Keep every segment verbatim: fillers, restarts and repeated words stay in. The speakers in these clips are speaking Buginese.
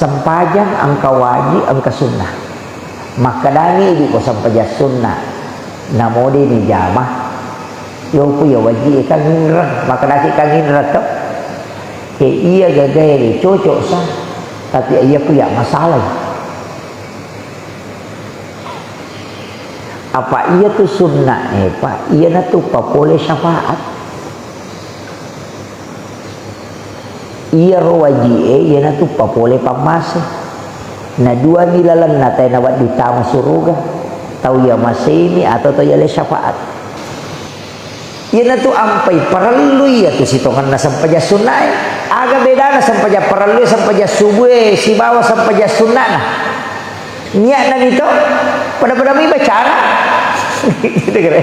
Sempajang engka wajib, engka sunnah. Makkedani idi ko sempajang sunnah, namo de ni jama. Yo ku ya wajib e kanginreng, makkedaki kanginreng to. Ke iya gagae de cocok sa, tapi iya ku ya masalah. Apa iya tu sunnah e, Pak, iya na tu papole syafaat. Iyaro waji'e iyanatu papole pammase. Na duami lalenna tae nawedding tama suruga, tau iya masemi atau tau iya le syafaat. Iyanatu ampai parellu iyatu sitongenna sempajang sunnae. Aga bedana sempajang parellue, sempajang subue sibawa sempajang sunnana? Niatna mito, pada-pada mi bacana. Gitu kira.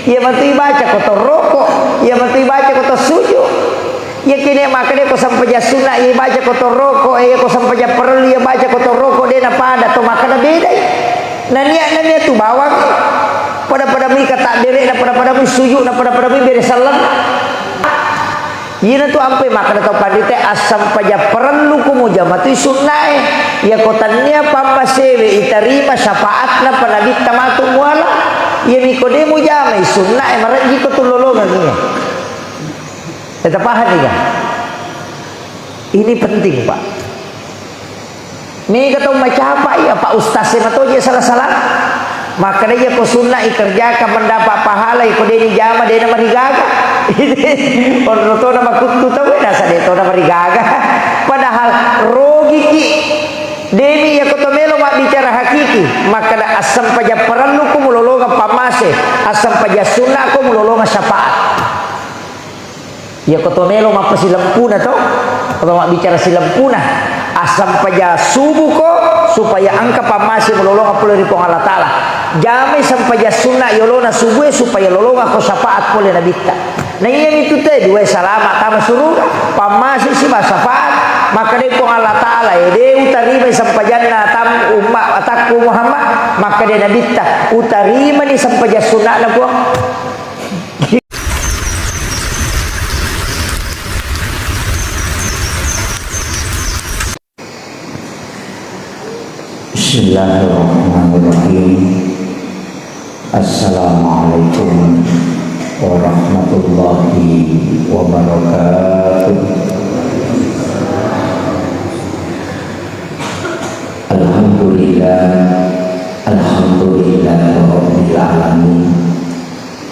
Iya matu ibaca ko to roko, iya matu ibaca ko to suju. Iya kene makkeda ko sempajang sunna, iya ibaca ko to roko, iya ko sempajang parellu, iya baca ko to roko, de na pada to makkeda bedai. Na niatna mi tu bawang. Pada-pada mi kata bere, na pada-pada mi suju, na pada-pada mi bere sallam. Iyanatu ampai makkeda tau panrita, assempajang parellu ku mujama tui sunnae. Iyako tennia pammasewe itarima syafaatna panabitta matu muala. Iyami ko de mujamai sunnae, marejjiko tu lolongeng iya. Kita paham nih, kan? Ini penting, Pak. Mega tau macapa iya, Pak Ustaz, e matoje salah-salah. Makkeda iya ko sunna ikerjakan mendapat pahala, iko de ni jama, de na marigaga. Onro to na makuttu tau, e nasa de to na marigaga. Padahal rogiki. Demi iya ko to melo mabbicara hakiki. Makkeda assempajang parellu ko mulolongeng pammase, assempajang sunna ko mulolongeng syafaat. Iya ko to melo mappasilampuna to, atau mabbicara silampuna, assampaja subuko supaya engka pammase malolongeng pole ri Puang Allah Taala. Jamai sampaja sunna yolona subue supaya lolongeng ko syafaat pole nabitta. Na iya mitu te dua salama tama suruga, pammase siba syafaat. Makkeda Puang Allah Taala, e de utarimai sampajanna tam umma atakku Muhammad. Makkeda nabitta, utarimani sampaja sunnana Puang. Bismillahirrahmanirrahim. Assalamualaikum warahmatullahi wabarakatuh. Alhamdulillah, alhamdulillah rabbil alamin.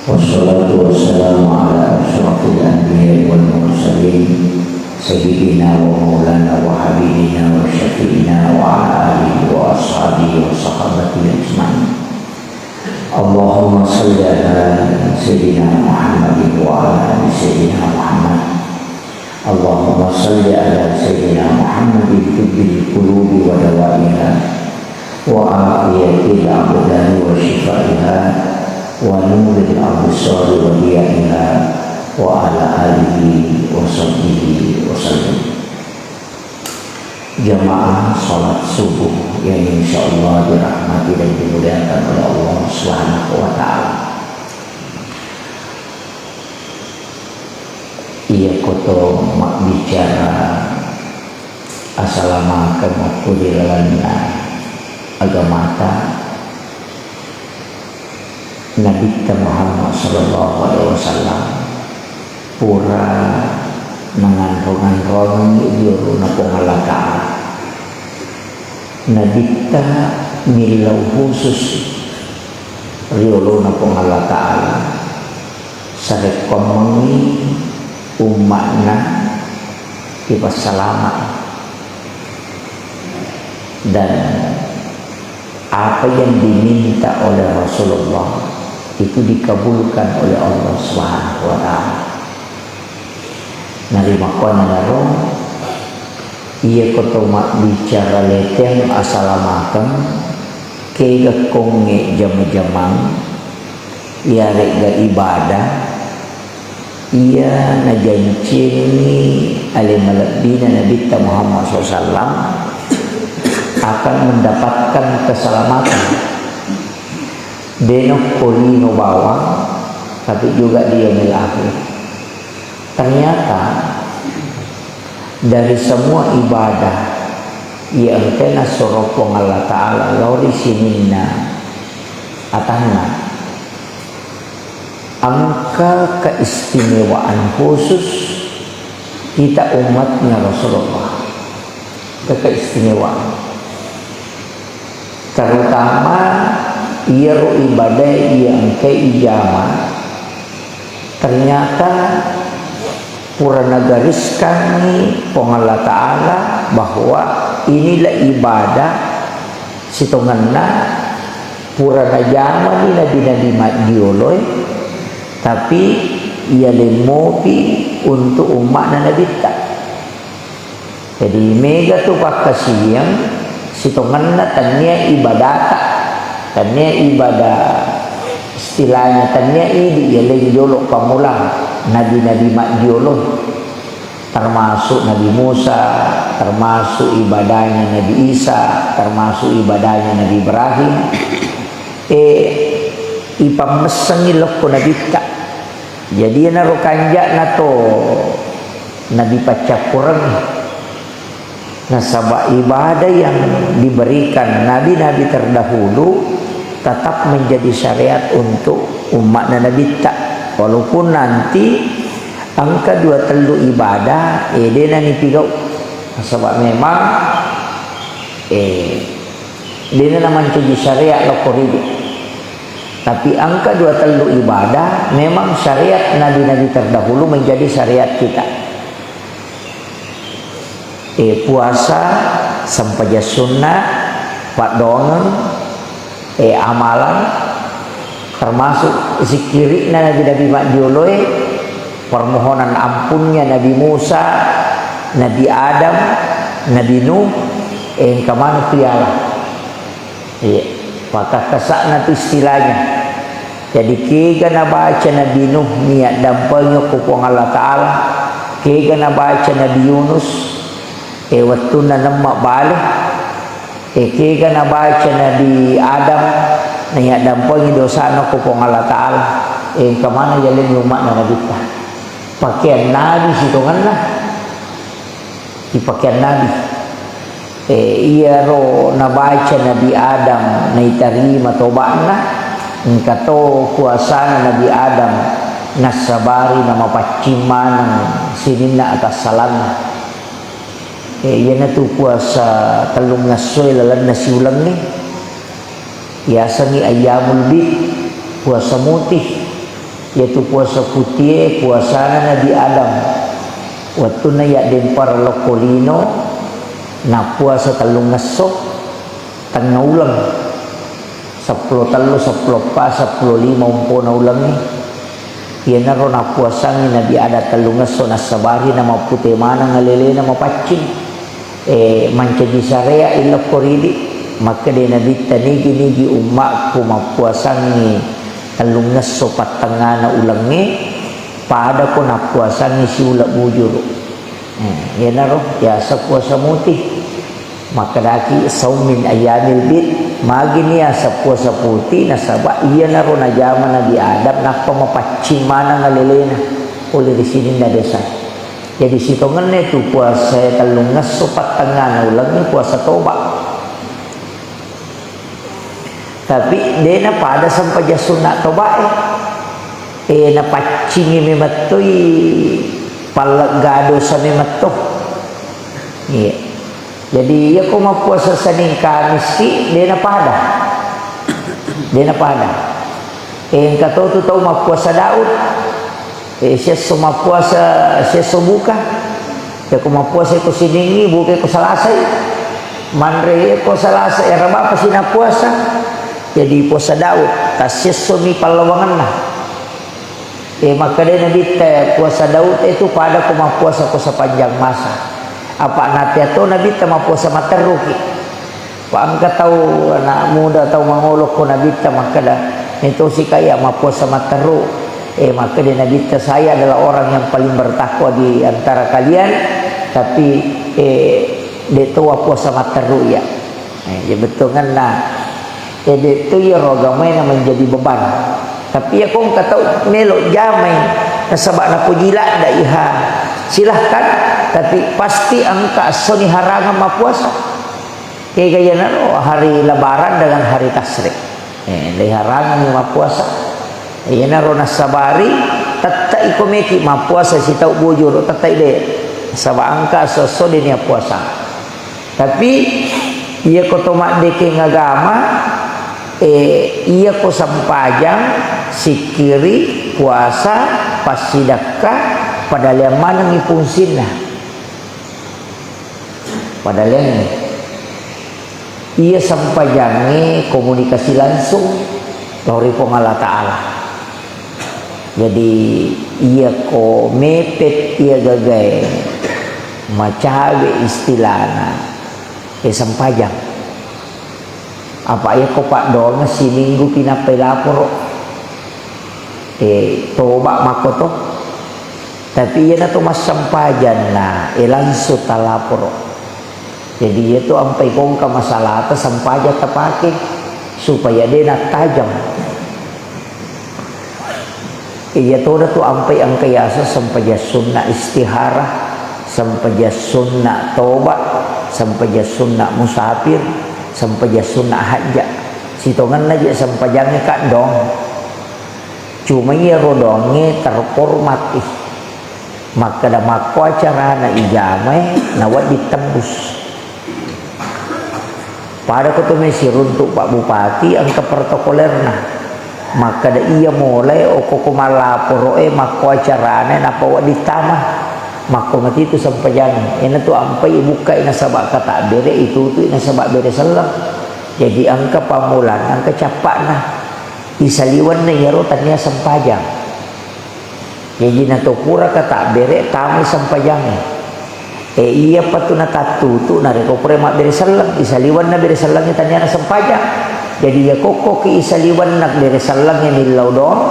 Wassalatu wassalamu ala asyrafil anbiya'i wal mursalin, sayyidina wa maulana wa habibina wa syafi'ina wa ala alihi wa ashabihi wa sahabatihi ajma'in. Allahumma salli ala sayyidina Muhammadin wa ala ali sayyidina Muhammad. Allahumma salli ala sayyidina Muhammadin tibbil qulubi wa dawaiha, wa afiyatil abdani wa syifaiha, wa nuril absari wa diyaiha, wa ala alihi wa sahbihi wa sallim. Jamaah salat subuh yang insyaallah dirahmati dan dimuliakan oleh Allah Subhanahu wa Ta'ala. Iya koto mabbicara asalamakeng waktu di lalenna agamata, Nabitta Muhammad sallallahu alaihi wasallam pura nanganro-nganrongengngi ri yolona Puang Allah Ta'ala. Nabitta millau khusus ri yolona Puang Allah Ta'ala, sarekkoammengngi umma'na ipassalama. Dan apa yang diminta oleh Rasulullah itu dikabulkan oleh Allah Subhanahu wa Ta'ala. Narimakkuannanaro, iya koto mabbicara leteng asalamakeng, kega kongnge jama-jamang, iyaregga ibadah, iya najanciengngi ale malebbina Nabitta Muhammad sallallahu alaihi wasallam akan mendapatkan keselamatan. De nokko lino bawang, tapi juga di yaumil akhir. Ternyata dari semua ibadah Iya engkae nassuro Puang Allah Ta'ala lao ri sininna atanna. Engka keistimewaan khusus kita umatnya Rasulullah. Engka keistimewaan. Terutama iyaro ibadah iya engkae ijama, ternyata pura nagariskangngi Puang Allah Ta'ala bahwa inilah ibadah sitongenna pura najamani nabi-nabi maddioloe, tapi iyaleng mopi untuk umma'na nabitta. Jadi, mega tu pakkasiwiang sitongenna tennia ibadata, tennia ibadah, istilahnya tennia idi yaleng jolo pammulang nabi-nabi maddiolo, termasuk Nabi Musa, termasuk ibadahnya Nabi Isa, termasuk ibadahnya Nabi Ibrahim. Eh, ipammessengi lokko nabitta. Jadi, iyanaro kanja'na to nabi paccappurengngi. Nasaba ibadah yang diberikan nabi-nabi terdahulu tetap menjadi syariat untuk umma'na nabitta. Walaupun nanti engka dua tellu ibadah, eh, de' nanipigau. Nasaba memang, eh, de' namancaji syariat lokko ridi. Tapi engka dua tellu ibadah, memang syariat nabi-nabi terdahulu menjadi syariat kita. Eh, puasa, sempajang sunna, paddoangeng, eh, amalan, termasuk zikkiri'na nabi-nabi maddioloe, permohonan ampunnya Nabi Musa, Nabi Adam, Nabi Nuh, eh, engka maneng tu yala. Iya, pakkakkasa'na tu istilahnya. Jadi, kega nabaca Nabi Nuh niaddampengi ko Puang Allah Ta'ala, kega nabaca Nabi Yunus, eh, wettunna nemma bale, eh, kega nabaca Nabi Adam niaddampengi dosana ko Puang Allah Ta'ala, eh, engka maneng yaleng umma'na Nabitta. Pakeang Nabi sitongenna. Ipakeang Nabi. Eh, iyaro nabaca Nabi Adam naitarima toba'na, engka to puasana Nabi Adam nassabari namapaccing maneng sininna atassalanna. Eh, iyanatu puasa tellungngessoe lalenna siulengnge. Yasengngi ayyamul bid, puasa mutih. Iyatu puasa putie puasana Nabi Adam. Wettunna yaddempareng lokko lino, nappuasa tellungngesso, tengnga uleng. Seppulo tellu, seppulo eppa, seppulo lima umpona ulengnge. Iyanaro nappuasangngi Nabi Adam tellungngesso nassabari namappute maneng alelena mapaccing. Eh, mancaji syariat ilokko ridi, makkeda Nabitta, nigi-nigi ummakku mappuasangngi tellungngesso pattengngana ulengnge, padako nappuasangngi siuleng bujuru. Hmm, iyanaro biasa puasa mutih. Makkedaki saum min ayyamil bid, magi niaseng puasa putih, nasaba iyanaro najama Nabi Adam nappa mapaccing maneng alelena pole ri sininna dosa. Jadi, sitongenna tu puasa tellungngesso pattengngana ulengnge puasa toba. Tapi de' napada sempajang sunna tobae. Eh, napaccingi memettoi pallegga dosa memetto. Iya. Jadi, iyako mappuasa Senin Kamis ki, de' napada. De' napada. Eh, engka to tu tau mappuasa Daud. Eh, siesso mappuasa, siesso buka. Iyako mappuasa ko Siningngi, buka ko Salasai. Manre ko Salasa, era bapa sina puasa. Jadi puasa Daud, tassiesso mi pallawangenna. Eh, makkedai Nabitta, puasa Daud itu pada ko mappuasa ko sepanjang masa. Apa natea to Nabitta mappuasa matteruki. Pa engka tau anak muda, tau mangolo ko Nabitta makkeda, "Metosi kaya mappuasa matteru." Eh, makkeda Nabitta, "Saya adalah orang yang paling bertakwa di antara kalian, tapi, eh, de' to puasa matteru ya." Eh, ya bettuanna, eh, de' to iyaro agamae na menjadi beban. Tapi ya ko engka tau melo jamai, nasaba napoji ladda iha, silahkan, tapi pasti engka essoni harangan mappuasa. Kega iyanaro hari Lebaran dengan hari Tasyrik. Eh, leiharangi mappuasa. Iyanaro nassabari, tette iko meki mappuasa sitau bujuru, tette de. Saba engka esso-esso de nia puasa. Tapi, iyako to maddekeng agama, eh, iyako sempajang, sikkiri, puasa, passidakka, padaleang manengngi fungsinna. Padaleang iya sempajangnge komunikasi langsung lao ri Puang Allah Ta'ala. Jadi, iyako mepet iya gagae macawe istilana, eh, sempajang. Apa iyako paddoangeng siminggu pinappai laporo, eh, toba makko to. Tapi iyana to massempajanna, eh, langsung talaporo. Jadi, iya tu ampai kongka masalahta, sempajang tapake supaya de nattajeng. Iya toda tu ampai engka yaseng sempajang sunna istihara, sempajang sunna toba, sempajang sunna musafir, sempajang sunna hajja. Sitongenna je sempajangnge kaddong. Cuma iyaro doangnge terformat i. Makkeda makko acarana ijamae, nawedding tembus. Pada ko tu mai siruntuk Pak Bupati, engka protokolerna. Makkeda iya mulai okko ko mallaporo e makko acarana, nappa wedding tama. Makko mati tu sempajangnge. Ena tu ampai bukkai nasaba kata bere, itu tu nasaba bere selleng. Jadi engka pammulanna, engka cappa'na. Isaliwenna iyaro tania sempajang. Jaji nato pura katabbere, tamai sempajangnge. E, iyapa tu natattutu, narekko pura mabbere selleng, isaliwenna bere sellengnge taniana sempajang. Jadi, iya kokkoki isaliwenna bere sellengnge millau doang,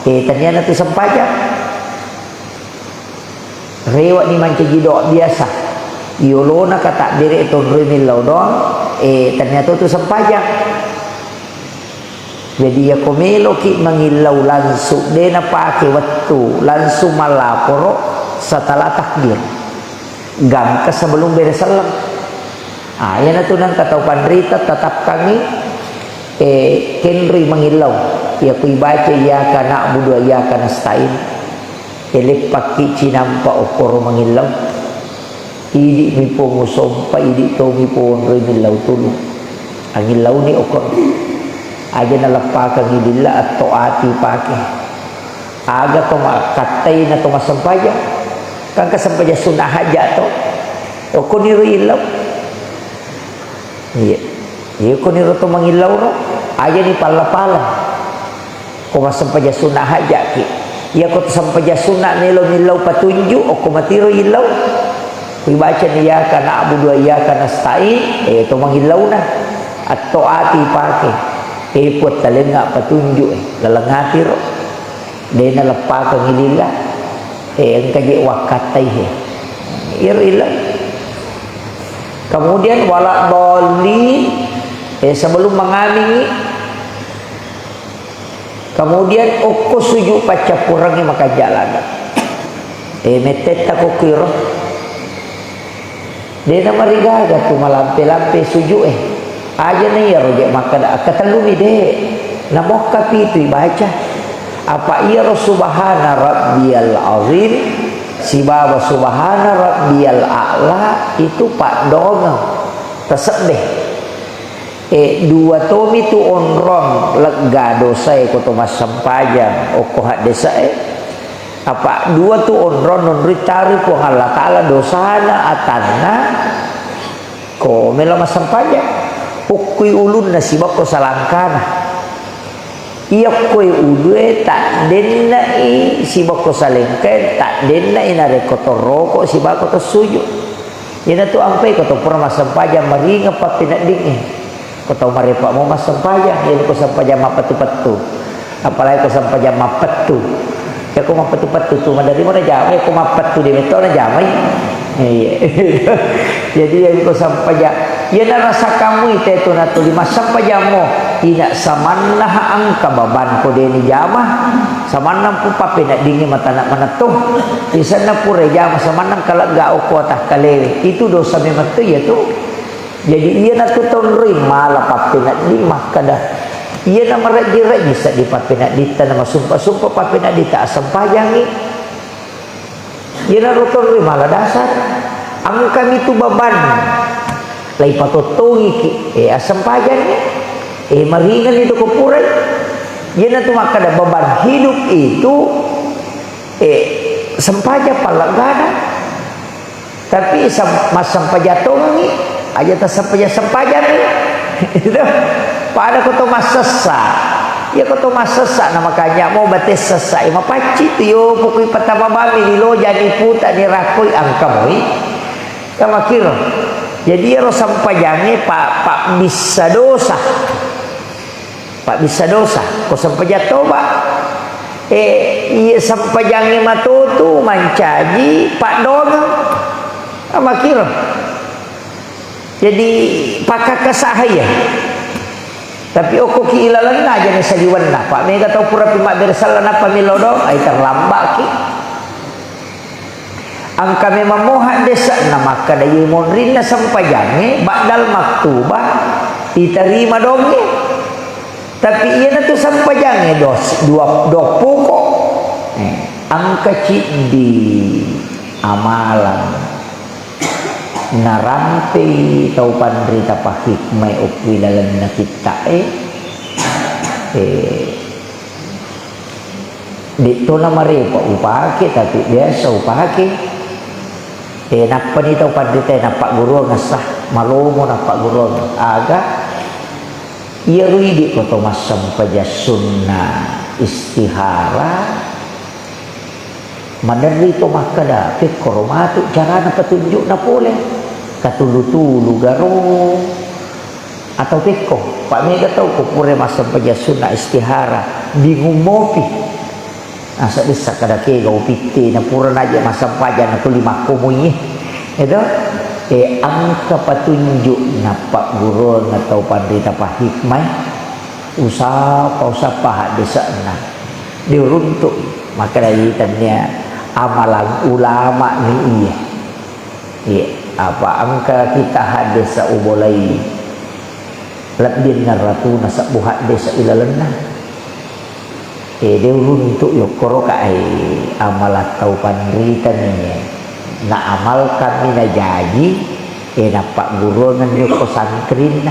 e, taniana tu sempajang. Rewani mancaji doa biasa. Yolona katabbere tonroi millau doang, e, tania to tu sempajang. Jadi, iyako meloki mangillau langsung, de napake wettu, langsung mallaporo setelah takbir. Gangka sebelum bere selleng. Ah, iyanatu nengka tau panrita tetapkangi, eh, kenroi mangillau. Iyako ibaca iyyaka na'budu wa iyyaka nasta'in. Eh, leppakki cinampa okkoro mangillau. Idi'mi Puang usompa, idi' tomi Puang onroi millau tulu. Angillauni okko. Aja naleppakangi lilla atto ati pake. Aga to makkattai na to massempajang. Kan ka sempajang sunna hajat to. Okkoniro illau. Iya. Iya, koniro to mangillauro, ajani palla-pala. Ko massempajang sunna hajjaki. Iya ko to sempajang sunna melo millau patunju, okko matiro illau. Kui baca ni iyyaka na'budu wa iyyaka nasta'in, eh, to mangillauna. Atto ati pake. Eh, Puang talengnga patunju, eh, laleng atiro. De naleppakeng lilla. Eh, engka je wakkattai he. Iyaro illa. Kemudian wala doli, eh, sebelum mengamingi. Kemudian okko sujud paccappurengnge makajjalana. Eh, mettetta kokko iro. De namarigaga tu malampe-lampe sujud e. Aja na iyaro je makkeda, akkatellumi de. Namokka pitu ibaca. Apa iyaro subhana rabbiyal azim sibawa subhana rabbiyal a'la itu paddongeng tasebbe. E, dua tomi tu onrong legga dosae ko to massempajang okko haddese'e. Apa dua tu onrong nonroi tarui Puang Allah Ta'ala dosana atanna ko melo massempajang. Ukkui ulunna sibakko salangkana. Iyakkoi ulue taddenna'i sibakko salengkae, taddenna'i narekko toroko sibakko to sujud. Iyanatu ampai ko to pura massempajang maringeng pappeneddingnge. Ko tau marepa mo massempajang, iya ko sempajang mappettu-pettu. Apalagi ko sempajang mappettu. Iya ko mappettu-pettu tu, maderri mo najamai, ko mappettu de metto najamai. Iya. Jadi, iya ko sempajang, iya narasa kamu ite tu natuli massempajang mo. Ina samanna ha engka baban ko de ni jama. Samanna pu pappeneddingngi matana manetto. Isenna pura jama, samanna kalegga okko atakkalewe. Itu dosa memang tu, iya tu. Jadi, iyanatu tonroi mala pappenedding makkada, iyana marejji-rejji seddi pappenedditta, namasumpa-sumpa pappenedditta assempajangngi. Iyanaro tonroi mala dasar. Engkami tu beban. Laipatottongiki, eh, assempajangngi. Eh, maringanni tu ko purai. Iyanatu makkada beban hidup itu, eh, sempajang palleggana. Tapi sam-, massempajang tongengngi, aja tassempajang-sempajangngi. Itu. Pada ko to massessa. Iya ko to massessa, na makanya mo bate sessa, eh, mapacci tu yo, pokoi patama bami ni loja ni puta ni rakoi angka moi. Kamakiro. Jadi iyaro sempajangnge pa-, pabbissa dosa. Pabbissa dosa, ko sempajang toba. Eh, iya sempajangnge matotu mancaji paddoangeng. Ah, makkiro. Jadi, pakkakkasa iya. Tapi okkoki ilalenna aja ni saliwenna. Pak, mega tau pura pi mabbere sella nappa milodong, ai terlambaki. Engka memang mo haddese'na makkada, iye monrinna sempajangnge, ba'dal maktubah, itarima dongnge. Tapi iyanatu sempajangnge dos-, dua, dua poko. Eh, engka ciddi amalan narampei tau panrita pahikmai okko ilalenna kitta'e. Eh, De'tona marepa upake, tapi biasa upake. Eh, nappani tau panritae nappagguruang essa, malomo nappagguruang. Aga? Iyaro idi ko to massempajang sunna istihara, maderri to makkada, pekkoro matu carana petunjukna pole. Katulu-tulu garo. Atau pekko, pa mega tau ko pura massempajang sunna istihara, bingung mopi. Nasaba dessa kada kega upitte, na pura naje massempajang na tuli makkomoi. Itu, eh, engka petunjuk na pagguruang atau panrita pahikmai. Usapa, usapa haddese'na. Diuruntuk, maka dari tania amalan ulama ni iya. Iya, apa engka kita haddesa ubolai lebbinna ratuna sebbu haddesa ilalenna. Eh, de uruntuk yokkoro ka, eh, amalan tau panrita ni, eh. Na amalkan mi na jaji, eh, na pagguruangan yokko santrinna.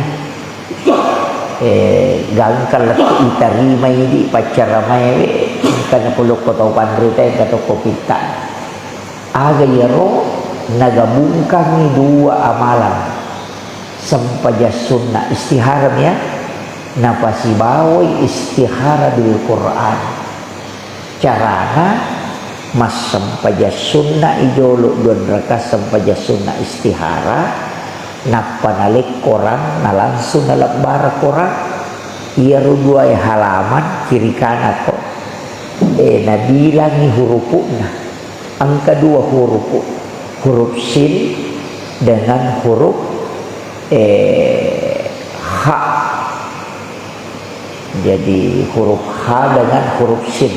Eh, gangka lettu itarimai di paccara maewe, engka na kulukko tau panrita, engka tokko kitta. Aga iyaro nagabungkangngi dua amalan, sempajang sunna istihara mia, napasibawai istihara bil Quran. Carana, massempajang sunna i jolo dua raka sempajang sunna istihara, nappa nalekkorang, nalangsung nalebbara korang. Iyaro duae halaman kiri kanan to, eh, nabilangi hurupu'na. Engka dua huruf, huruf sin dengan huruf, eh, ha. Jadi, huruf ha dengan huruf sin.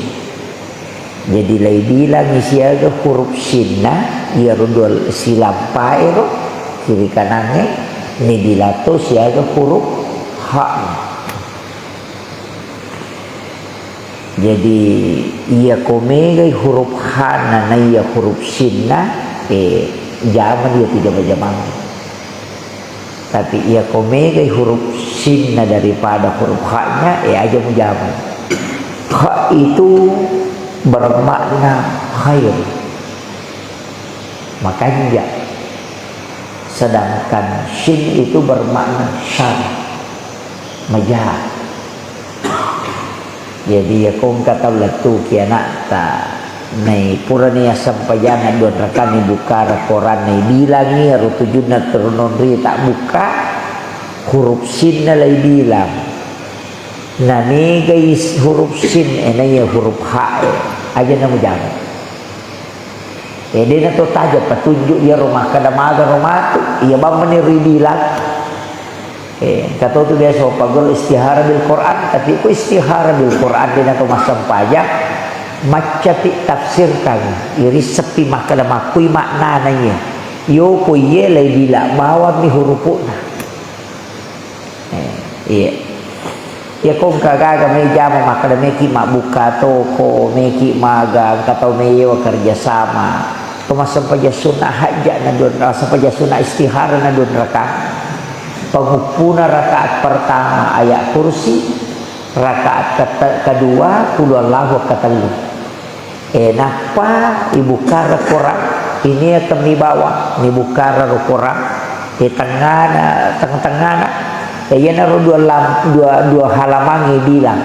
Jadi, laibilangi siaga huruf sinna, iyaro dua silampae ro, kiri kanangnge, nibilato siaga huruf ha. Jadi, iya ko megai huruf ha na, na iya huruf sinna, eh, jamani iya tu jama-jamang. Tapi iya ko megai huruf sinna daripada huruf ha-nya, eh, aja mujama. Ha itu bermakna khair, makanja. Sedangkan sin itu bermakna syar, maja. Jadi, iya ko engka tau lettuki anakta, nai purani assempajang dua rakani bukkara koranna, ibilangi aro tujunna turunonri ta bukka, huruf sinna laibilang. Namegai huruf sin, eh, naiya huruf ha, eh, aja namujama. Eh, dena to taja petunjuk iyaro makkada magaro matu, iya bang meni ribilang. Eh, engka to tu biasa pagguru istihara bil Quran, tapi ko istihara bil Quran dena to massempajang, maccapi tafsirkan, irissepi makkada makkui maknana iye. Iyo ko iye laibilang bawang mi hurupu'na. Iya. Iya, ko engka gaga mejama makkeda meki mabbuka toko, meki maga, engka tau meyewa kerjasama. Ko massempajang sunna hajja na dua, massempajang sunna istihara na dua rakaat. Penguppuna rakaat pertama ayat kursi, rakaat kete-, kedua qul huwallahu ketellu. Eh, nappa ibukkara Korang, ini akan mibawa, nibukkara ro Korang, eh, tengngana, teng-tengngana. Eh, iyanaro dua lam-, dua, dua halamangnge bilang.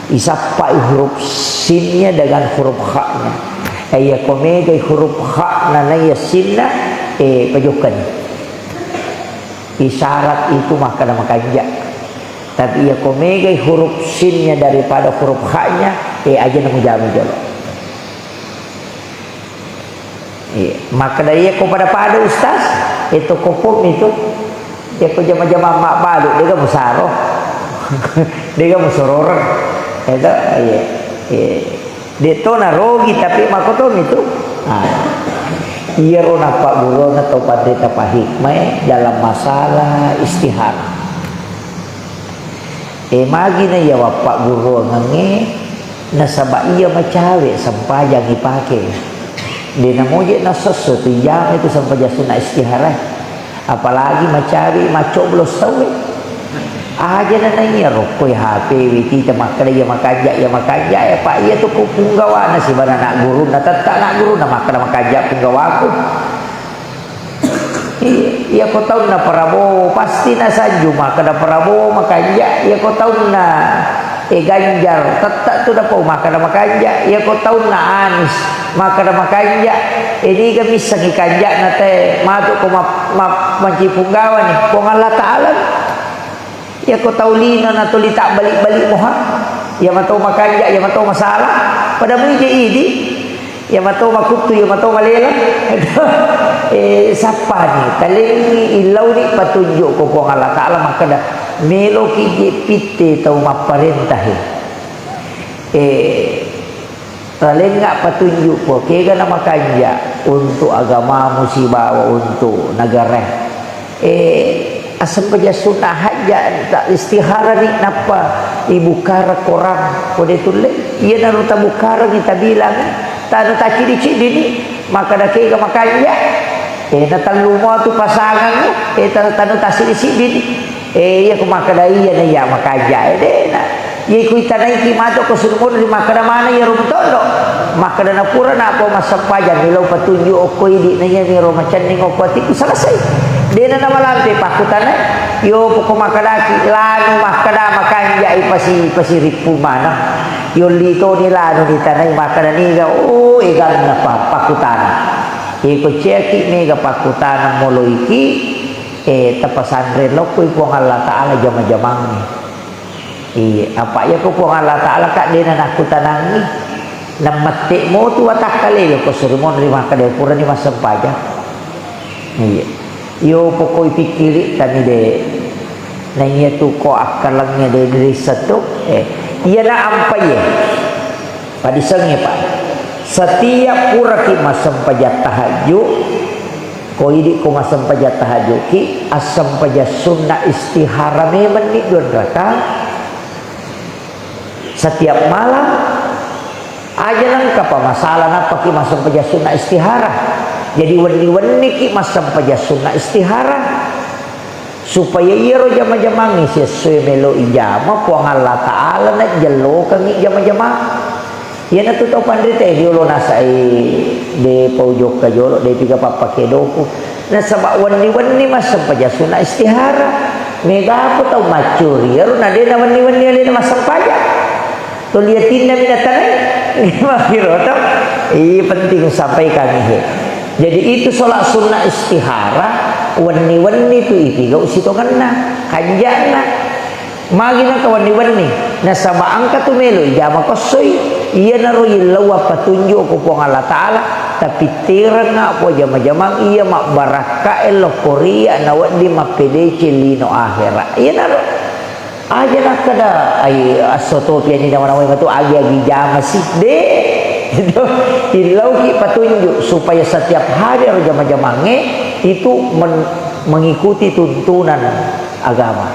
Isappai huruf sinnya dengan huruf kha'nya. Eh, iya ko megai huruf kha'na naiya sinna, eh, pajokkani. Isyarat itu makkeda makanja. Tapi iya ko megai huruf sinnya daripada huruf kha'nya, eh, aja na mujama jolo. Iya, makkeda iya ko pada-pada ustaz, itu ko pom itu. Iya ko jama-jama mabbalu, dega musaro. Dega musororeng. Itu, iya. Iya. De'to narogi, tapi makkotomi tu. Ah. Iyaro nappagguruanna tau panrita pahikmae dalam masalah istihara. Eh, magi na iya wappagguruangengnge, nasaba iya macawe sempajang ipake. De namoje nasesso tu ijama itu sempajang sunna istihara. Apalagi macawe maccoblos tauwe. Aja na naiya rokkoi H P we tita makkeda iya makanja, iya makanja, eh, pa iya tu ku punggawana sibawa anak gurunna, tetta anak gurunna makkeda makanja punggawaku. Iya, iya ko taunna Prabowo pasti nasanju makkeda Prabowo makanja, iya ko taunna, eh, Ganjar tetta tu dapau makkeda makanja, iya ko taunna Anies makkeda makanja, eh, niga missengi kanjana te matu ko ma-, ma-, manci punggawa ni Puang Allah Ta'ala. Iya ko tau lino na tuli tabbali-bali moha. Iya mato makanja, iya mato masala. Pada muije idi. Iya mato makuttu, iya mato malela. Eh, sappani, talengngi, illauni patunjuk ko Puang Allah Ta'ala makkeda, meloki je pitte tau mapparentahe. Eh, Ralengnga patunjuk ko, kega na makanja untuk agamamu sibawa untuk negara. Eh, assempajang sunna hajja, ta istihara ni nappa ibukkara Korang, ko de tulle. Iyanaro tabukkarangi, tabilangi, tanu tacidi-cidini, makkeda kega makanja. Eh, na tellu mo tu pasangangnge, eh, tanu, tanu tasidi-sidini. Eh, iya ko makkeda iya na iya makanja, eh, dena. Iya ko itanaiki mato ko suruh monri makkeda mana iya ro matondo. Makkeda na pura na ko massempajang, melo patunjuk okko idi na iya miro macenning okko atiku selesai. Dena na malampe pakkutana, yo poko makkedaki lanu makkeda makanja ipasi, pasirippu mana. Yo litoni lanu ditanai makkeda niga, oh, eganna pa-, pakkutana. Iko ciaki mega pakkutana moloiki, eh, tapasanre lokoi Puang Allah Ta'ala jama-jamangnge. Iya, apa iya ko Puang Allah Ta'ala ka dena nakkutanangngi. Namette motu watakkale ko suri monri makkeda purani massempajang. Iya. Yo pokoi pikkiri tani de. Naiya tu ko akkalengnge de rissettu. Eh, iya na ampa iye. Padisengnge, Pak. Setiap puraki massempajang tahajud, ko idi ko massempajang tahajudki, assempajang sunna istihara memenni dua rakaat. Setiap malam, aja nengka pa masalah nappaki massempajang sunna istihara. Jadi wenni-wenniki massempajang sunna istihara. Supaya iyaro jama-jamangnge siessoe melo ijama, Puang Allah Ta'ala najjellokengngi jama-jamang. Iyanatu tau panritae riolo nasai de pau jokka jolo, de piga pappake doku. Nasaba wenni-wenni massempajang sunna istihara. Megapo tau maccuri, iyaro na de nawenni-wenni alena massempajang. Tuli atinna mi natanai. Makkiro to. Iya penting sampaikan he. Jadi itu sholat sunnah istihara, wenni-wenni tu ipigau sitongenna, kanja'na. Magi nengka wenni-wenni, nasaba engka tu melo ijama kossoi, iyanaro illaua patunjuk ko Puang Allah Ta'ala, tapitterengnga ko jama-jamang iya mabbarakka ello koria nawedding mappedeceng lino ahera. Iyanaro. Aja nakkeda, ai, esso topi ani nawa-nawai matu agi-agi jama si. De. Illauki patunjuk supaya setiap hari ero jama-jamangnge itu men-, mengikuti tuntunan agama.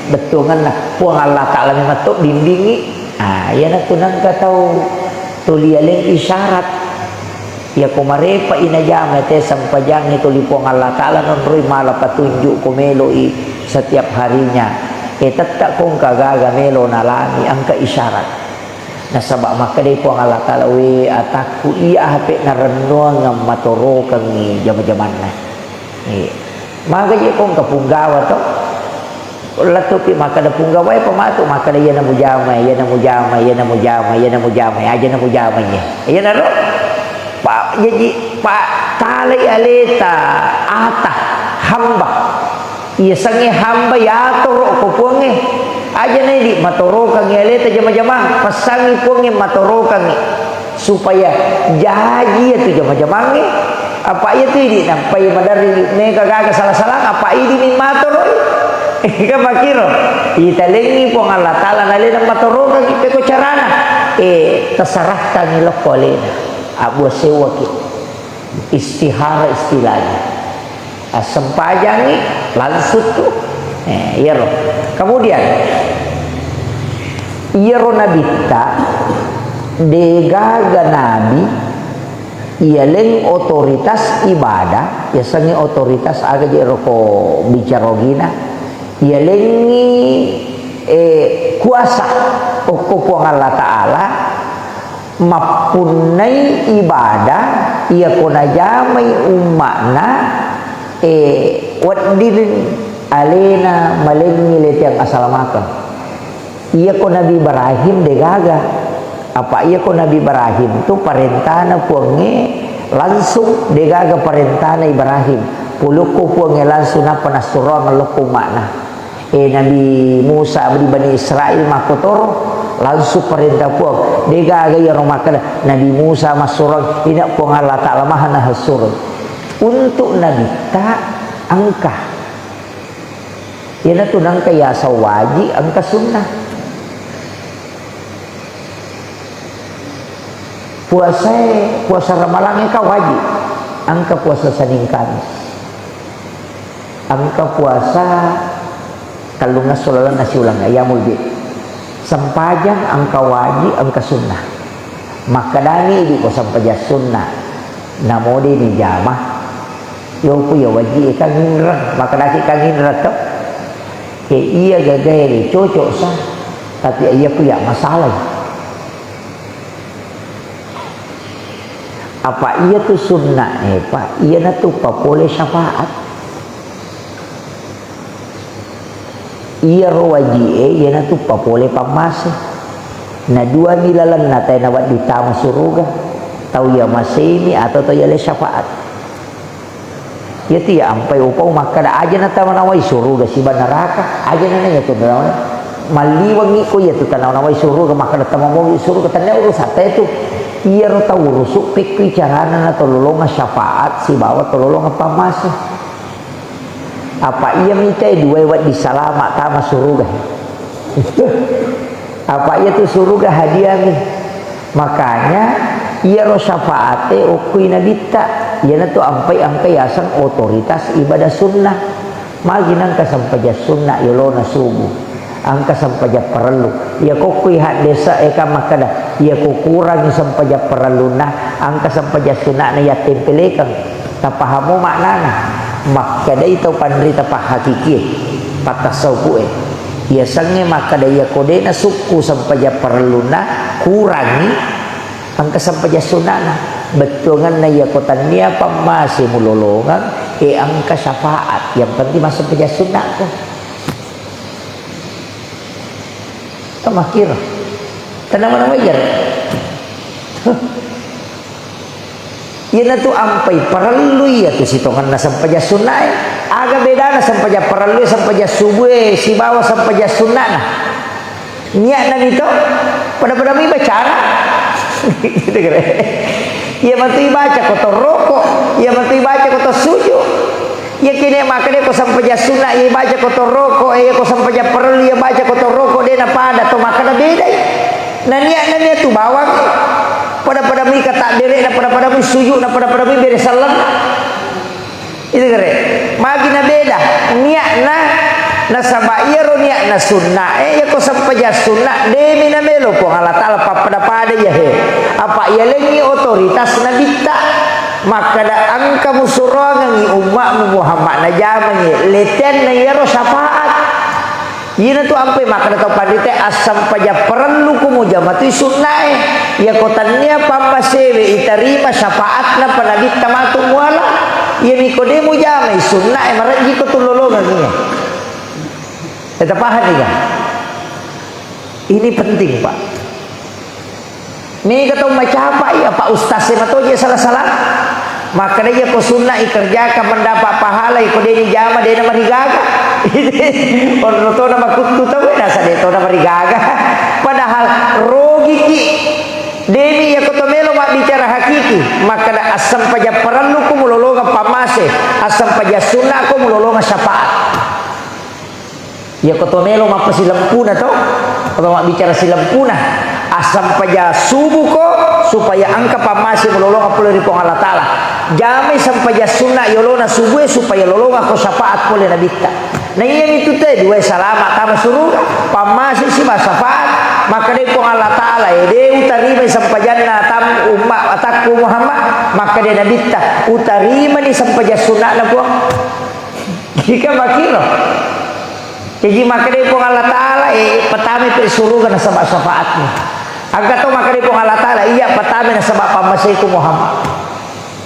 Bettuangenna, Puang Allah Ta'ala memang to bimbingi. Ah, iyanatu nengka tau tuli aleng isyarat. Iyako marepa i najama te sempajangnge tuli Puang Allah Ta'ala nonroi mala patunjuk ko melo i setiap harinya. E, tetta ko engka gaga melo nalami engka isyarat. Nasaba makkedai Puang Allah Ta'ala, "We atakku, iya ape narennuangeng matorokengngi jama-jamanna." Eh, maga je ko engka punggawa to? Lettupi makkeda punggawae pematu, makkeda, "Iyana mujama, iyana mujama, iyana mujama, iyana mujama, aja na mujama iye." Iyanaro, pa-, jaji, pa-, talai aleta ata hamba. Iyasengnge hamba yatoro ko Puangnge. Aja na idi matorokangngi aleta jama-jamang, passangi Puangnge matorokangngi. Supaya jaji iyatu jama-jamangnge, apa iyatu idi nampai maderri mega gaga sala-salang, apa idi mi matoroi. Kan makkiro, italengngi Puang Allah Ta'ala nalena matorokangngi peko carana. Eh, tasarahkangngi lokko alena. Abbua sewwaki. Istihara istilahnya. Assempajangngi langsung tu. Eh, iyaro. Kemudian, iyaro nabitta degaga nabi iyaleng otoritas ibadah, yasengnge otoritas aga je roko bicara ogina, iyalengngi, eh, kuasa okko Puang Allah Ta'ala, mappunnai ibadah iyako najamai umma'na, eh, wedding alena malengngi letiang asalamakeng. Iyako Nabi Ibrahim degaga, apa iyako Nabi Ibrahim tu parentana Puangnge langsung, degaga parentana Ibrahim. Pulukku Puangnge langsung nappa nassuroang lokko umma'na. Eh, Nabi Musa di Bani Israel makkotoro, langsung parenta Puang. Degaga iyaro makkeda, Nabi Musa massuroi, ina Puang Allah Ta'ala maha nahassuroi. Untuk nabitta engka. Iyanatu nengka yaseng waji, engka sunnah. Puasae, puasa Ramalangnge ka waji, engka puasa Senin Kamis. Engka puasa tellungesso lalenna siulang, ayyamul bid. Sempajang engka waji, engka sunnah. Makkedani idi ko sempajang sunnah, namo de ni jama. Yo ku ya waji e kanginreng, makkedaki kanginreng to. Ke iya gagae cocok sa, tapi iya ku ya masalah. Apa iya tu sunnah e, Pak? Iyanatu papole syafaat. Iyaro waji'e iyanatu papole pammase. Na duami lalenna tae nawedding tama suruga, tau iya masemi atau tau iya le syafaat. Iyatu iya ampai upau makkeda aja na tama nawai suruga siba neraka, aja na iya tu nawa-, malliwengi ko iya tu tanawa nawai suruga makkeda tama mogi suruga, tennia urusatta itu. Iyaro tau urusu pekkui carana na tololonga syafaat sibawa tololonga pammase. Apa iya mita e duae wedding salama tama suruga? Apa iya tu suruga hadiah mi? Makanya iyaro syafaate okkui nabitta, iyanatu ampai engka yaseng otoritas ibadah sunnah. Magi nengka sempajang sunnah yolona subuh. Engka sempajang parellu. Iya kokkui haddesa e ka makkeda, iya ko kurangi sempajang parellunna, engka sempajang sunnahna yattempelekeng. Tapahamo maknana? Makkedai tau panrita pahakikie, pattassaupu'e. Iyasengnge makkeda iya ko de nasukku sempajang parellunna, kurangi, engka sempajang sunnahna. Bettuangenna iya ko tannia pammase mulolongeng, e engka syafaat. Yang penting massempajang sunnah ko. Tamakkiro. Tenang-tenang wajar. Iyanatu ampai parellu iyatu sitongenna sempajang sunnae. Aga bedana sempajang parellue, sempajang subue, sibawa sempajang sunnana? Niatna mito, pada-pada mi bacana. Gitu kira. Iya matu ibaca ko torroko, iya matu ibaca ko tosuju. Iya kene makkeda ko sempajang sunna, iya baca ko torroko, iya ko sempajang parellu, iya baca ko torroko, de napada to makkeda bedai. Na niatna mi tu bawang. Pada-pada mi katabbere'na, pada-pada mi sujudna, pada-pada mi bere sallamna. Itu kere. Magi na beda niatna. Nasaba iyaro niatna sunna e, iyako sempajang sunna, demi namelo Puang Allah Ta'ala pappada-pada iya he. Apa iyalengngi otoritas nabitta. Makkada engka musuroangengngi umma'mu Muhammad najamangngi, letenna iyaro syafaat. Iyana tu ampai makkada tau panrita, assempajang parellu ku mujama tu sunna e. Iyako tannia pammasewe itarima syafaatna pa nabitta matu muala. Iyami ko de mujamai sunna e, marejjiko tu lolongengngi. Kita paham, ya? Ini penting, Pak. Mega tau macapai, apa ustaz e matoje salah-salah. Makkada iyako sunna ikerjakan mendapat pahala, iko de dijama, de namarigaga. Onro tona makuttu tau, eh, nasa de tona marigaga. Padahal rogiki. Demi iyako to melo mabbicara hakiki. Makkada assempajang parellu ku mulolongang pammase, assempajang sunna ko mulolongang syafaat. Iyako to melo mappasilempuna to, atau mabbicara silempuna, assempajang subuhko supaya engka pammase mulolongang pole ri Puang Allah Ta'ala. Jamai sempajang sunna yolona subuh e supaya lolongakko syafaat pole nabitta. Na iyami tu te duae salama tama suruga, pammase siba syafaat, makkadai Puang Allah Ta'ala, e de utarimai sempajanna tam umma atakku Muhammad, makkadai nabitta, utarimani sempajang sunnana Puang. Jika makkiro. Jaji makkadai Puang Allah Ta'ala, eh, patamai pe suruga nasaba syafaatmu. Engka to makkadai Puang Allah Ta'ala, iya patamai nasaba pammaseku Muhammad.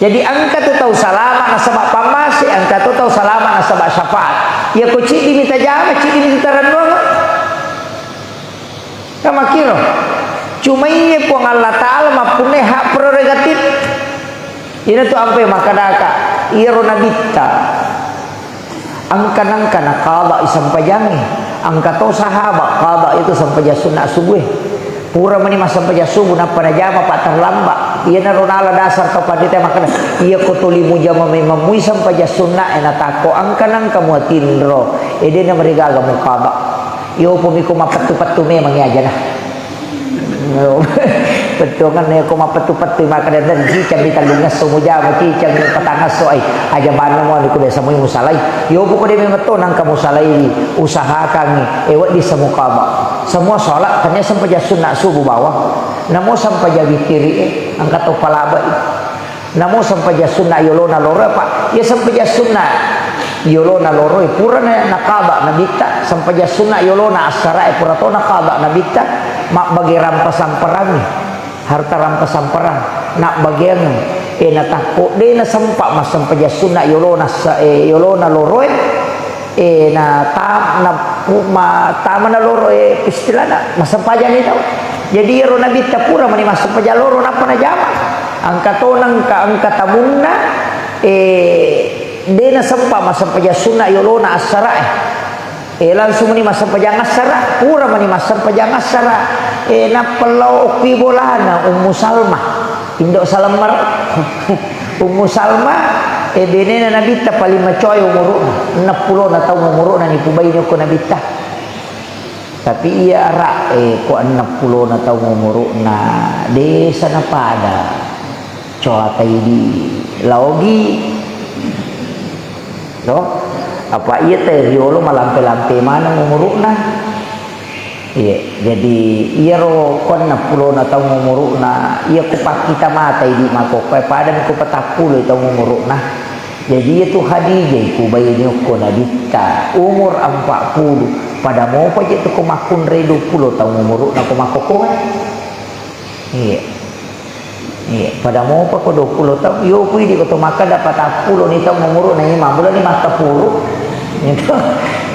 Jadi engka tu tau salama nasaba pammase, engka tu tau salama nasaba syafaat. Iyako ciddimi tajama, ciddimi tu tarennuang. Kan makkiro. Cuma iya Puang Allah Ta'ala mappunnai hak prerogatif. Ina tu ampai makkadaka, iyaro nabitta engka nengka nakaba i sempajangnge, engka to sahaba kaba itu sempajang sunna subuh e. Pura mani massempajang subuh nappa najama, Pak, terlambat. Iyanaro nala dasar tau panrita makkada, iyako tuli mujama memang mui sempajang sunna e, natakko engka nengka muatinro, e de namarigaga mukaba. Iyopomi ko mappettu-pettu memang iya ajana. Bettuanganna iyako mappettu-pettu makkada, cicammi tellungngesso mujama, cicammi patangngesso, ai, aja banna muani ko biasa mui musalai. Iyopo ko de memang to nengka musalai, usahakangngi, e, wedding sa mukaba. Semua sholat, tania sempajang sunna subuh bawang. Namo sempajang witiri e, engka to palabai. Namo sempajang sunna yolona loro, apa? Iya sempajang sunna yolona loro e purana nakaba nabitta, sempajang sunna yolona assara e pura to nakaba nabitta, mabbage rampa samperangngi, harta rampa samperang, nabbageang e, natakko de nasempa massempajang sunna yolona sa-, e, yolona loro e, e, na tam-, na pu-, ma-, tamana loro e, istilahna, massempajang ni tau. Jadi iyaro nabitta pura mani massempajang loro nappa najama. Engka to nengka, engka tamunna, e, de nasempa massempajang sunna yolona assara e. E, langsung mani massempajang assara, pura mani massempajang assara. E, nappa lao okki bolana Ummu Salma. Indo Salma. Ummu Salma, e, benena nabitta paling macoai umuru'na, enneng pulona taung umuru'na nipubaini okko nabitta. Tapi iya ara e ko enneng pulona taung umuru'na, desa napada coatai di laogi. To? Apa iya te riolo malampe-lampe maneng umuru'na. Iya, jadi iyaro ko enneng pulona taung umuru'na, iya ko pakkita mata idi makkokkoe, padami ko patappulo taung umuru'na. Jadi iya tu Khadijah iku baine okko nabitta, umur empat puluh, pada mopa je tu ko makkunrai dua puluh taung umuru'na ko makkokkoe. Iya. Iya, pada mopa ko dua puluh taung, iyo ku idi ko to makkada patappulo ni taung umuru'na, iya mammula ni makkapuru. Itu,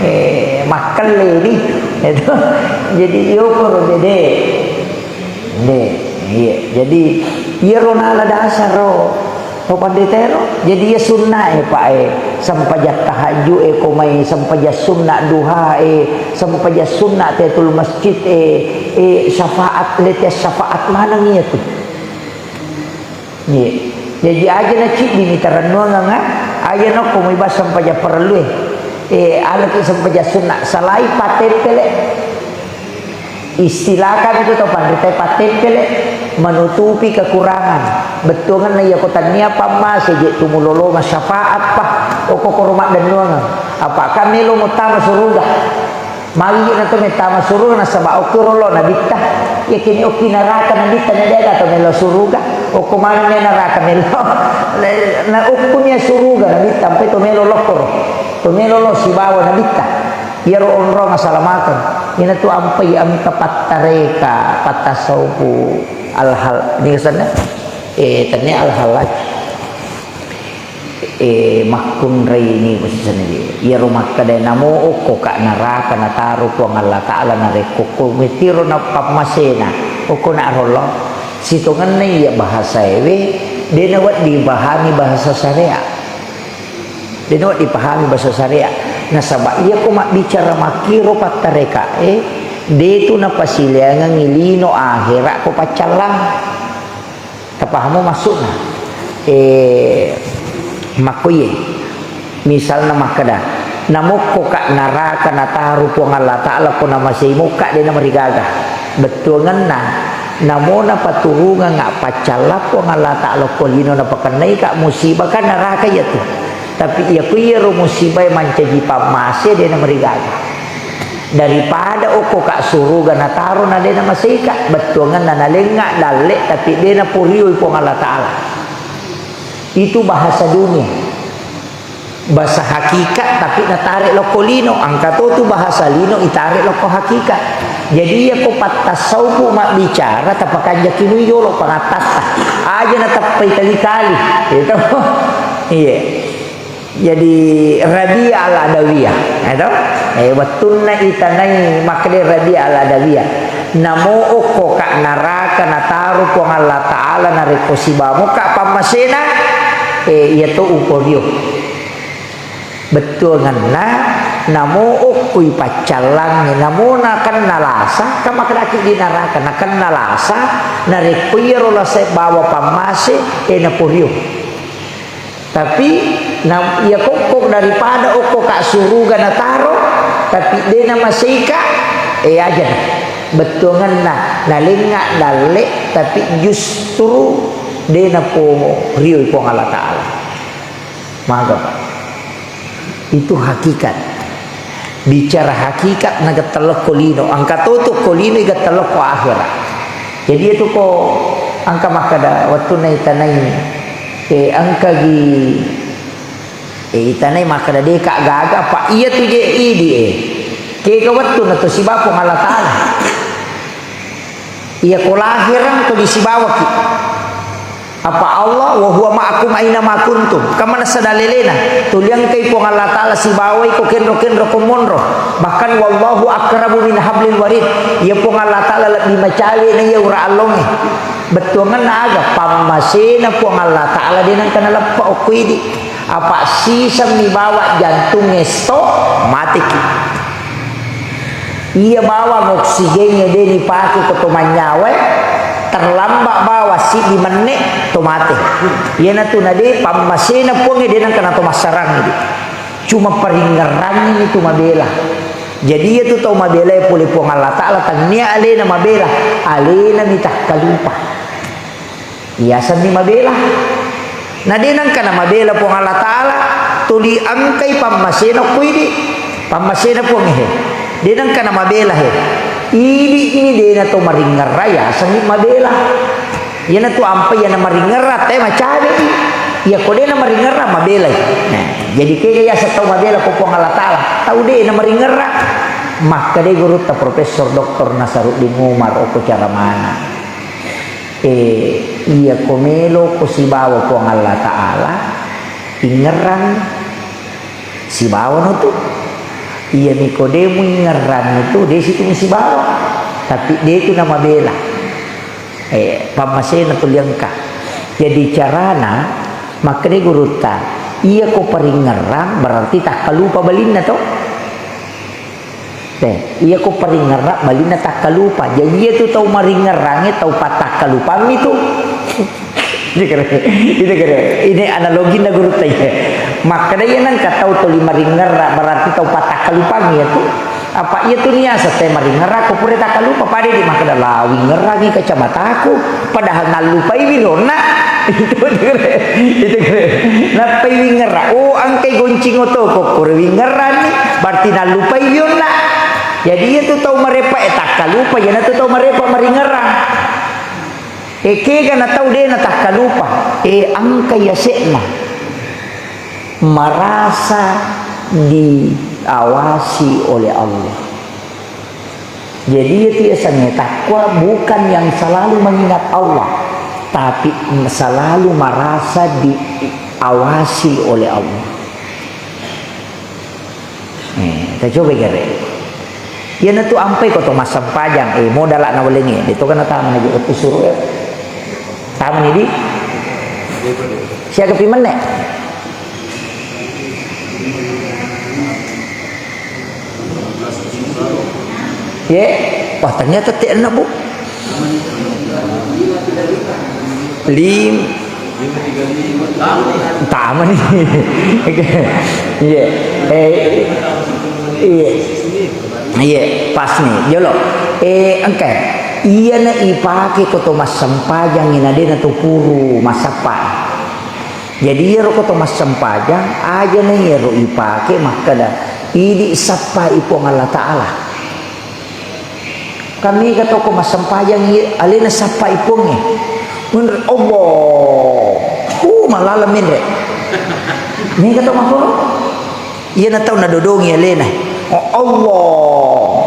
eh, makkelle ni. Itu. Jadi iyo ko ro bede. De, iya. Jadi iyaro nala dasar ro. To pandetero. Jadi iya sunna e, Pak, e, sempajang tahajud e, ko mai sempajang sunna duha e, sempajang sunna tahiyatul masjid e, e, syafaat, lete syafaat maneng iya tu. Iya. Jaji aja na ciddi mi tarennuangeng, ah. Aja nokko mui bas sempajang parellu e. Eh, alaki sempajang sunna. Salai pattempele. Istilah kami tu tau panrita pattempele, menutupi kekurangan. Bettuanganna iya ko tannia pammase je tu mulolonga syafaat pa. Okko koro maddennuangeng. Apa' ka melo muttama suruga? Magi na to mettama suruga nasaba' okko rolo nabitta. Iya kini okki naraka nabitta na de' gaga to melo suruga. Okko maneng naraka melo. Na okko nia suruga nabitta ampai to melo lokkoro. To melo lo sibawa nabitta. Iyaro onrong asalamakeng. Ina tu ampai engka pattareka, pattasaupu al-hal. Ini kesannya? Eh, tania al-hal lagi. Eh, makkunrai ni posisinya dia. Iyaro makkeda namo okko ka naraka nataro Puang Allah Ta'ala narekko ko metiro na pammasena. Okko na rollo. Sitongenna iya bahasa ewe, de' nawedding dipahami bahasa syariat. De' nawedding dipahami bahasa syariat. Nasaba' iya ko mabbicara makkiro pattareka, eh, de' tu napasileangengngi lino akhera ko paccallang. Tapahamu maksudna? Eh, makkoye. Misalna makkeda, namokko ka naraka nataru Puang Allah Ta'ala ko namasei mokka de' namarigaga. Bettuangenna, namo napaturungang paccalla Puang Allah Ta'ala ko lino napakennai ka musibah kan naraka iya tu. Tapi iya ku iyaro musibah mancaji pammase de' namarigaga. Daripada okko ka suruga nataro na de' namaseika, bettuangenna nalengnga dalle tapi de' napurioi Puang Allah Ta'ala. Itu bahasa dunia. Bahasa hakikat tapi natare lokko lino, angka to tu bahasa lino itare lokko hakikat. Jadi iya ko pattasaupu mabbicara tapakanjaki mui jolo pangattatta. Aja natappai kali-kali. Gitu. Iya. Jadi, Rabi'ah Al-Adawiyah, ya toh? Eh, wettunna itanai makkeda Rabi'ah Al-Adawiyah. Namo okko ka naraka nataru Puang Allah Ta'ala narekko sibawa mokka pammasena, eh, iya to uporio. Bettuangenna, namo okkoi paccallangnge, namo nakenna lasa, kan makkedaki di naraka, nakenna lasa, narekko iyaro lasa bawa pammase, eh, naporio. Tapi na, iya kokko daripada okko ka suruga nataro, tapi de' namaseika, eh, aja. Bettuangenna nalengnga dalle, tapi justru de' naporioi Puang Allah Ta'ala. Maga, Pak. Itu hakikat. Bicara hakikat na gettelokko lino, angka toto ko lino gettelokko akhirat. Jadi itu ko angka makkeda wettunna itanai, eh, angka gi, eh, itanai makkeda de' ka gaga, Pak, iya tu je idi, eh. Kega wettunna to sibawa Puang Allah Ta'ala. Iya ko lahirang to disibawaki. Apa Allah, "Wa huwa ma'akum aina ma kuntum." Kamana sada lelena, tuli engkai Puang Allah Ta'ala sibawai ko kenro-kenro ko monro. Bahkan, "Wallahu aqrabu min hablil warid." Iya Puang Allah Ta'ala lebbi macawe na iya ura allongnge. Bettuangenna aga? Pammasena Puang Allah Ta'ala de' nengka naleppa okko idi. Apa siseng mi bawa jantung esto, mateki. Iya bawang oksigennya de' nipake ko to mannyawa, terlambat bawa siddi menne to mate. Iyanatu na de' pammasena Puangnge de' nengka na to massarang idi. Cuma paringngerangngi tu mabela. Jadi iyatu tau mabela pole Puang Allah Ta'ala, tannia alena mabela, alena mi takkalupa. Iyasenni mabela. Na de' nengka na mabela Puang Allah Ta'ala, tuli engkai pammasena ko idi. Pammasena Puang he. De' nengka na mabela he. Idi ni de' na to maringngerra, iyasenni mabela. Iyanatu ampai iyana maringngerra, te macawe i. Iya ko de' na maringngerra, mabela i. Nah, jadi kega iyaseng tau mabela ko Puang Allah Ta'ala. Tau de' na maringngerra. Makkeda gurutta Profesor Doktor Nasaruddin Umar okko caramana. Eh, iya ko melo ko sibawa Puang Allah Ta'ala, ingngerang sibawa no tu. Iya mi ko de' muingngerang itu, de' situ musibawa. Tapi de' tu na mabela. Eh, pammasena tuli engka. Jadi carana, makkeda gurutta, iya ko paringngerang berarti takkalupa balinna to. Eh, iya ko paringngerra balinna takkalupa. Jadi iyatu tau maringngerangnge tau pattakkalupammi tu. Ini keren. Ini keren. Ini analoginna gurutta iya. Makkeda iya nengka tau tuli maringngerra berarti tau pattakkalupangngi iyatu. Apa iyatu niaseng te maringngerra ko pura takkalupa pada di makkeda la wingngerangngi kacamataku padahal nallupai wironna. Itu kere, itu kere. Nappai wingerra. Oh, engkai goncing oto ko kore wingerrani, berarti nallupai wionna. Jadi iya tu tau marepa e takkalupa, iyana tu tau marepa maringerrang. E kega na tau de na takkalupa. E engka yase'na. Merasa diawasi oleh Allah. Jadi, itu yasengnge takwa bukan yang selalu mengingat Allah, tapi selalu merasa diawasi oleh Allah. Eh, kita coba gare. Iyana tu ampai ko to massempajang, eh, modala na welengi, itu kan tama na juga tu suruh ya. Tama ni di? Siaga pi menne? Ye, wah, ternyata te' anak, Bu. Lim-, tama ni. Iya. Eh, iya. Iya, pas ni. Jolo. Eh, engka. Iyana ipake ko to massempajang, ina de na to puru massappa. Jadi, iyaro ko to massempajang, aja na iyaro ipake makkeda, "Idi sappai Puang Allah Ta'ala." Kan mega to ko massempajang, iya, alena sappai Puangnge. Menre, Allah. Uh, malala menre. Mega to makkoro. Iyana tau nadodongi alena. Oh, Allah.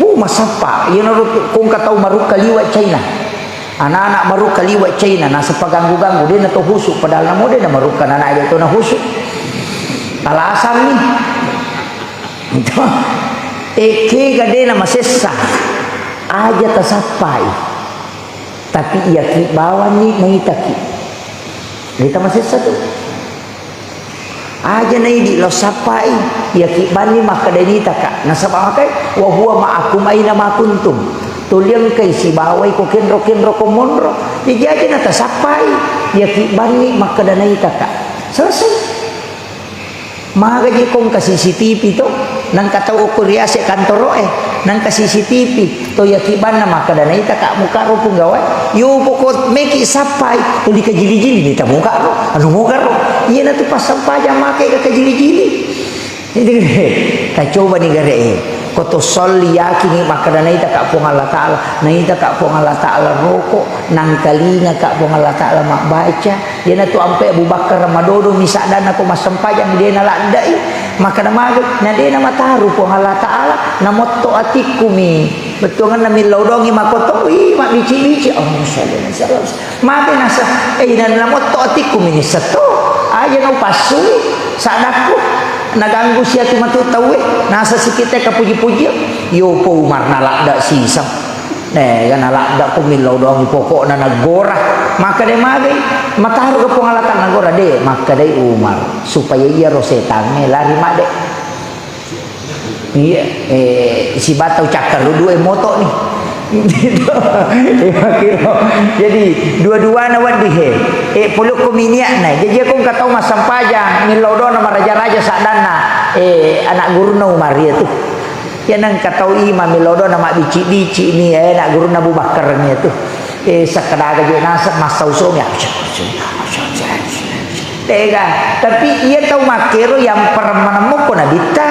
Uh, masappa. Iyana ro ko engka tau marukka liwa China. Anak-anak marukka liwa China, nasaba ganggu-ganggu, de na to husu, padahal namo de na marukka, anak de to na husu. Alasan ni. Ekkega de na masessa. Aja tasappai. Tapi iyaki bawanni naitaki. De ta masessa tu. Aja na idi lao sappai, iyaki banni makkeda nitaka. Nasaba makai, "Wa huwa ma'akum aina ma kuntum." Tuli engkai sibawai ko kenro-kenro ko monro. Jadi aja na tasappai, iyaki banni makkeda naitaka. Selesai. Magaji ko engka C C T V to, nangka tau okko riase kantoro e, nangka C C T V to, iyaki banna makkeda naitaka muka ro punggawai. Yo poko meki sappai, tuli kajili-jili ni tamuka ro, anu muka ro. Iyana tu passempajang make ka kajili-jili. Tacobani gare e. Ko to solli yakingi makkeda naitaka Puang Allah Ta'ala, naitaka Puang Allah Ta'ala roko, nangkalingaka Puang Allah Ta'ala mabbaca. Iyana tu ampe Abu Bakar madodo mi saddanna ko massempajang de na laddai. Makkeda magi na de na mataru Puang Allah Ta'ala, na motto atikku mi. Bettuanganna millau dongi makoto, ih, mabbici-bici. Allahumma sholli ala Sayyidina Mate nasa, eh, na-, namotto atikku mini setto. Aja na upassui sadakku. Naganggu siatu matu tauwe. Nasa sikite kapuji-puji. Yo po Umar naladda siseng. Eh, ga naladda ko millau doangi pokokna nagora. Makkeda magai, mataru ke Puang Allah Ta'ala nagora. De, makkedai Umar. Supaya iya ro setangnge lari made. Iya, eh, sibatau cakkaru dua moto ni. Gitu. Iya, kiro. Jadi, dua-duana wedding he. Eh, polokko miniakna. Jadi, aku engka tau massempajang, millau dona maraja-raja saddanna. Eh, anak guruna Umar iya tu. Iya nengka tau imang millau dona mabbici-bici ni, eh, anak guruna Abu Bakar ni iya tu. Eh, sakkadaga je naseng massau-sau mi. Tega, tapi iya tau makkero yang peremmanemmu ko nabitta.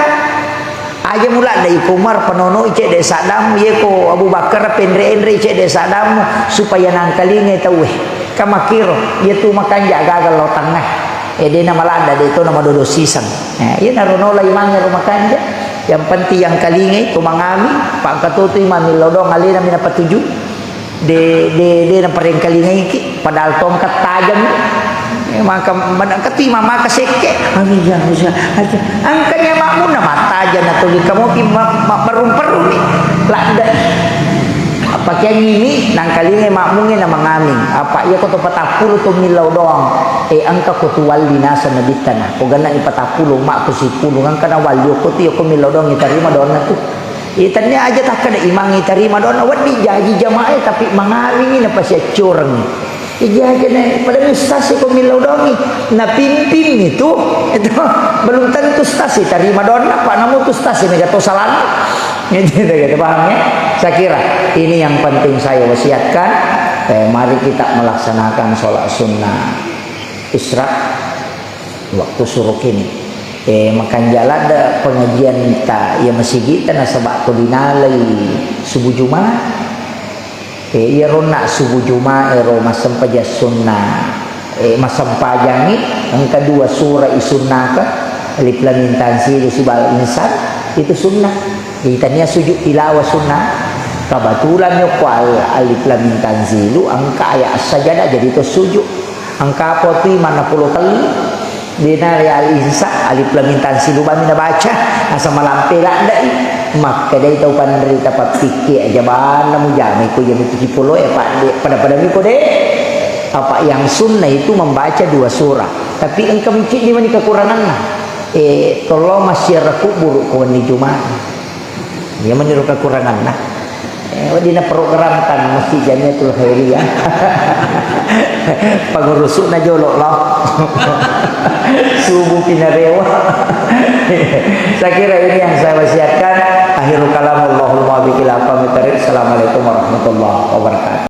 Aja muladda iko Umar penonoi cedde saddamu, iya ko Abu Bakar penre-enre cedde saddamu, supaya nangkalingai tauwe. Ka makkero, iya tu makanja gagal lao tangnga. Eh, dena maladda, de to na madodo siseng. Eh, iya naro nola imangnge ro makanja. Yang penting yang kalingai to mangami, pangkatotoi mami lao dong alena mina patuju. De, de, de naparengkalingaiki, padahal tongkat tajam. Eh, maka, maka tu imang maka sekke. Amin, ya, ya, ya. Angkanya makmunna mattaja na tuli kamopi ma-, ma-, marumperumi. Ladda. Apa kiangi ni, nangkalingai makmunge na mangaming. Apa iya ko to patappulo to millau doang. Eh, angka ko tu walli nasa nabittana. Ko ganna ni patappulo, mak ko sipulung. Angka na walli ko tu iya ko millau doang, itarima doang na tu. Eh, tania aja takkada imang itarima doang na wedding jaji jamaah, tapi mangamingi na pasiaccorengi. Ijajana, pada ustaz ko millau dongi, napimping itu, itu belum tentu ustaz tarima dona, Pak, namu tu ustaz mega to salana. Gitu, gitu, paham ya? Saya kira ini yang penting saya wasiatkan. Eh, mari kita melaksanakan sholat sunnah isyraq waktu suruq ini. Eh, makanja ladde pengajian ta iya masigita nasaba ko dinalai subuh Jumat. Eh, iya ronna subuh Jumat ero massempajang sunnah. Eh, massempajangi engka dua surah isunnaka, Alif Lam Mim Tanzilu sibawa Al Insan, itu sunnah. Jadi tania sujud tilawah sunnah. Kebetulan yokko al-, Alif Lam Mim Tanzilu, engka ayat as-sajadah, jadi to sujud. Engka apa tu manna pulo tellu, dena ya Al Insa, Alif Lam Mim Tanzilu bami nabaca, asa malampe laddai. Makkedai tau panrita, pappikki aja banna mujamai ko iya mituki pulo ya, Pak, de, pada-pada miko de. Apa yang sunnah itu membaca dua surah. Tapi engka micci di mani kekuranganna. Eh, tolong masyarakat kubur ko wenni Jumat. Iya meniru kekuranganna. Eh, wedding naprogramkan Masjid Jamiatul Khairiyah. Pengurusna jolo lo. Subuh pinarewa. Saya kira ini yang saya wasiatkan. Akhirul kalam, wallahul muwaffiq ila aqwamit thariq. Assalamualaikum warahmatullahi wabarakatuh.